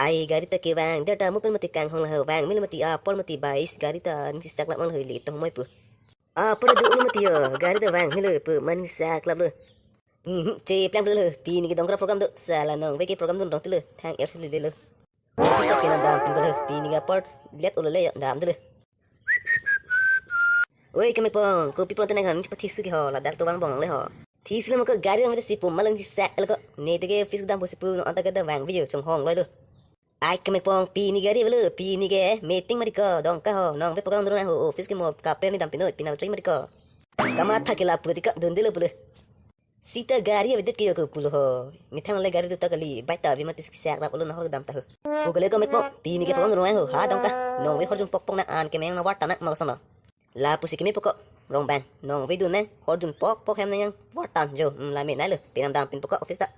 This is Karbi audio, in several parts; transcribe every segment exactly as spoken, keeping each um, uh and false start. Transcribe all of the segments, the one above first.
Ai gari ta kevang, der ta mo pen mati kanghong la ho, vang melo mati apor mati bais, gari ta ning si sak lap mang lo ho, le to moi pu. Apor do lo mati yo, gari ta vang melo pu man ning si sak lap lo. Hmm, che plang lo, pini ke Dongkra program do, sala nong ve ke program dun rong ti lo, thang er si le lo. Office ta pina dam pin lo, pini ke apor let ulo le yo, dam do lo. Oi, kemepong, kopi pon tenang han, pathi suki ho, ladak to vang bong le ho. Thi silo mo ko gari ang si pu malang si sak lo ko. Ne te ke office dam bo si pu no anta ke da vang video chonghong loi lo. Ai kemepong, pini gari velo, pini ke meeting mari ko, Dongka ho, nong ve program dun ho, office ke mo kape ni dam pinoi, pina choi mari ko. Kamatha ke la pu ti ko dun de lo pu lo. Sita gari avedet ke yo ko pulo ho. Methang le gari duta kali, bai ta bima tis kisak rap ulo na hor dam ta ho. Pu kale ko mekpo, pini ke program rong ho, ha Dongka. Nong ve horjun pok pok na an ke meng na war ta na ma sono. La pusi keme poko, Rongbang. Nong ve dun na, horjun pok pok hem na yang war tan jo, hmm, la me na lo, pinam dam pin poko office ta.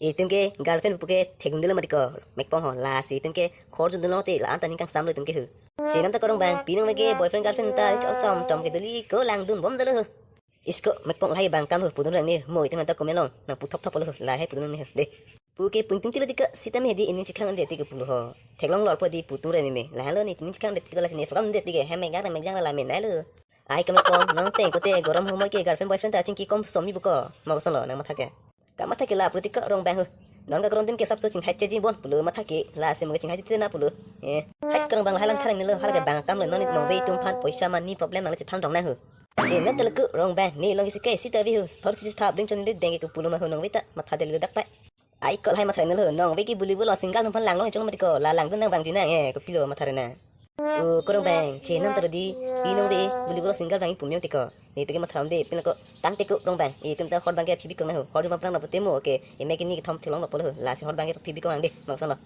Itum ke girlfriend pu ke thegung de lo mati ko, mekpong ho, lasi itum ke horjun dun lo te, la anta ning kangsam lo itum ke ho. Chenam ta ko Rongbang, pinong ve ke boyfriend girlfriend ta, chom chom chom ke duli ko lang dun bom de lo ho. Isko mekpong lahai bang kam ho pudun rang ne mo itum ta komen long nang pu thop thop lo ho lahai pudun ne ho de. Pu ke pun ting ti lo ti ko sita me di ining chikhang de ti ko pulo ho. Theklong lor po di pu tu re me me. Lahai lo ne ining chikhang de ti ko lasi ne program de ti ke hem me gang me gang la me na lo. Ai kemepong nong teng ko te gorom ho mo ke girlfriend boyfriend ta chingki kom som mi bu ko. Mo ko son lo nang matha ke. Kamatha ke la pu ti ko Rongbang ho. Non ka gorom dim ke sap so ching hai che ji bon pulo matha ke lasi mo ke ching hai che na pulo. Eh, hai ko Rongbang lahai lam thareng ne lo hala ke bang kam lo non nong ve itum phan poisa money problem nang le chethan rong na ho. Chenam ta lo ko Rongbang, ne long isi ke sita vi ho, thor si thap ding chon le deng ke pulo ma ho nong ve ta, matha de le dak pa. Ai ko lahai matha ne lo, nong ve ke buli buli single nong phan lang long chong mati ko, la lang dun nang vang di nang, eh, kopi lo matha re na. O ko Rongbang, chenam ta lo di, pinong ve, buli buli single vang pu miyong ti ko. Ne te ke matha de, pin lo ko, tang te ko Rongbang, itum ta hor bang ke phi bi kong na ho, hor juma prang na pute mo, okay, e me ke ni ke thom thelong lo pulo ho, lasi hor bang ke phi bi kong ang de, ma ko son lo.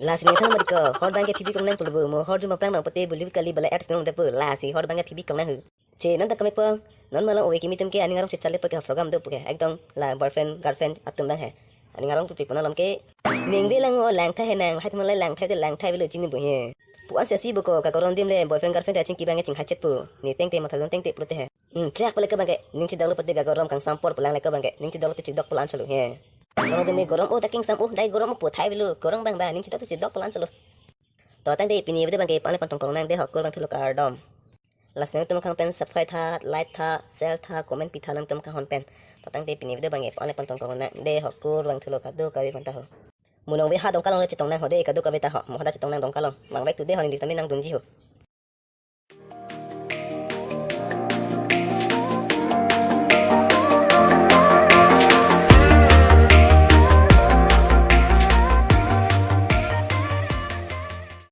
Lasi ne thang mati ko, hor bang ke phi bi kong nang pulo bo, mo hor juma prang na pute buli kali bala et thelong de pu, lasi hor bang ke phi bi kong na ho. Chenam ta kemepong, non malom ove kimi tum ke aning arong chechale pa ke program do pu ke, ekdom la boyfriend girlfriend atum dang he. Aning arong pu pi puna lom ke, ning ve lang o lang tha he nang, hai tum le lang tha de lang tha ve lo chini bu he. Pu an si asi bu ko ka gorom dim le boyfriend girlfriend ta chingki bang ching hai chet pu. Ne teng te matha dun teng te pulo te he. Hmm, chak pale ke bang ke, ning chidok lo pate ka gorom kangsam por pulang le ke bang ke, ning chidok lo te chidok pulang chalo he. Nong de me gorom o ta kingsam o, dai gorom o pu thai ve lo, gorom bang bang, ning chidok te chidok pulang chalo. To tang te pini video bang ke pale pantong kong nang de ho, kur bang thulo kardom. Lasi nangtum khang pen subscribe tha, like tha, share tha, comment pi tha nangtum khang hon pen. To tang te pini video bang e pon le pon tong kong nang de ho, kur bang thulo kado kave pon ta ho. Mo nong ve ha Dongka long le chetong nang ho de kado kave ta ho, mo ha da chetong nang Dongka long. Bang back to de ho ni tame nang dunji ho.